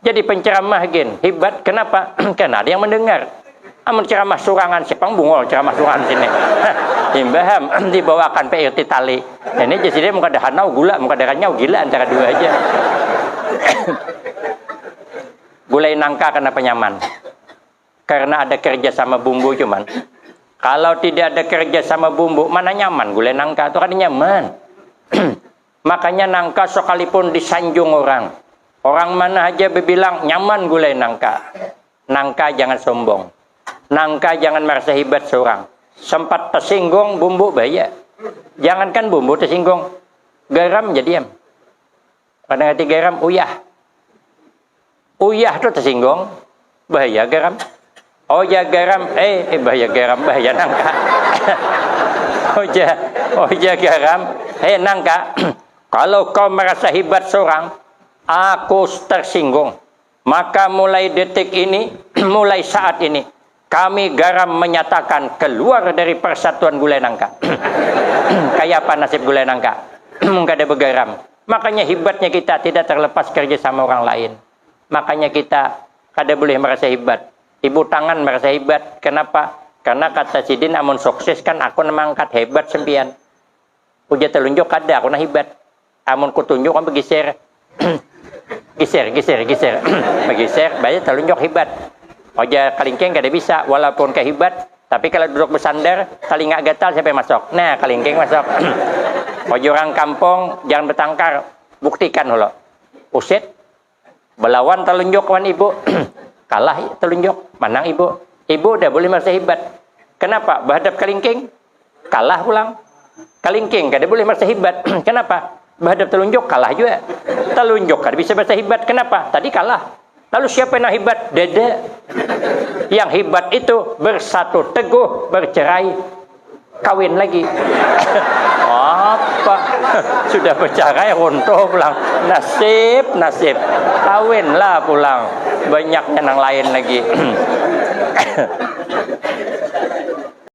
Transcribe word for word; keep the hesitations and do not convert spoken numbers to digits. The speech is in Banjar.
Jadi penceramah gin hibat. Kenapa? Karena ada yang mendengar. Amun ceramah surangan, siapa yang bungul ceramah surangan sini? Imbaham dibawakan P R T tali. Ini jadi dia muka dahanau gula, muka darahnya gila antara dua aja. Gulai nangka kenapa nyaman? Karena ada kerja sama bumbu cuman. Kalau tidak ada kerja sama bumbu, mana nyaman gulai nangka itu kan nyaman. Makanya nangka sekalipun disanjung orang, orang mana aja berbilang nyaman gulai nangka. Nangka jangan sombong. Nangka jangan merasa hebat seorang. Sempat tersinggung bumbu bahaya. Jangankan bumbu tersinggung, garam jadi am. Kadang hati garam uyah. Uyah tuh tersinggung, bahaya garam. Oja garam, eh, eh bahaya garam, bahaya nangka. Oja, oja garam, eh nangka. Kalau kau merasa hebat seorang, aku tersinggung. Maka mulai detik ini, mulai saat ini, kami garam menyatakan keluar dari persatuan gulai nangka. Kayak apa nasib gulai nangka? Kada begaram. Makanya hebatnya kita tidak terlepas kerja sama orang lain. Makanya kita kada boleh merasa hebat. Ibu tangan merasa hebat. Kenapa? Karena kata sidin amun sukses kan aku nang mangkat hebat sempian. Ujar telunjuk kada aku nang hebat. Amun kutunjuk kan begiser. Giser, giser, giser. Begiser, banyak telunjuk hebat. Oja kalingking kada bisa, walaupun kehibat, tapi kalau duduk bersandar, telinga gatal siapa yang masuk. Nah, kalingking masuk. Oja orang kampung, jangan bertangkar. Buktikan dulu. Usit, belawan telunjuk wan ibu. Kalah telunjuk, menang ibu. Ibu udah boleh merasa hebat. Kenapa? Berhadap kalingking, kalah pulang. Kalingking kada boleh merasa hebat. Kenapa? Berhadap telunjuk kalah juga. Telunjuk kada bisa merasa hebat. Kenapa? Tadi kalah. Lalu siapa yang hebat? Dada. Yang hebat itu bersatu teguh, bercerai, kawin lagi. Apa? Sudah bercerai, runtuh pulang. Nasib, nasib. Kawinlah pulang. Banyaknya nang lain lagi.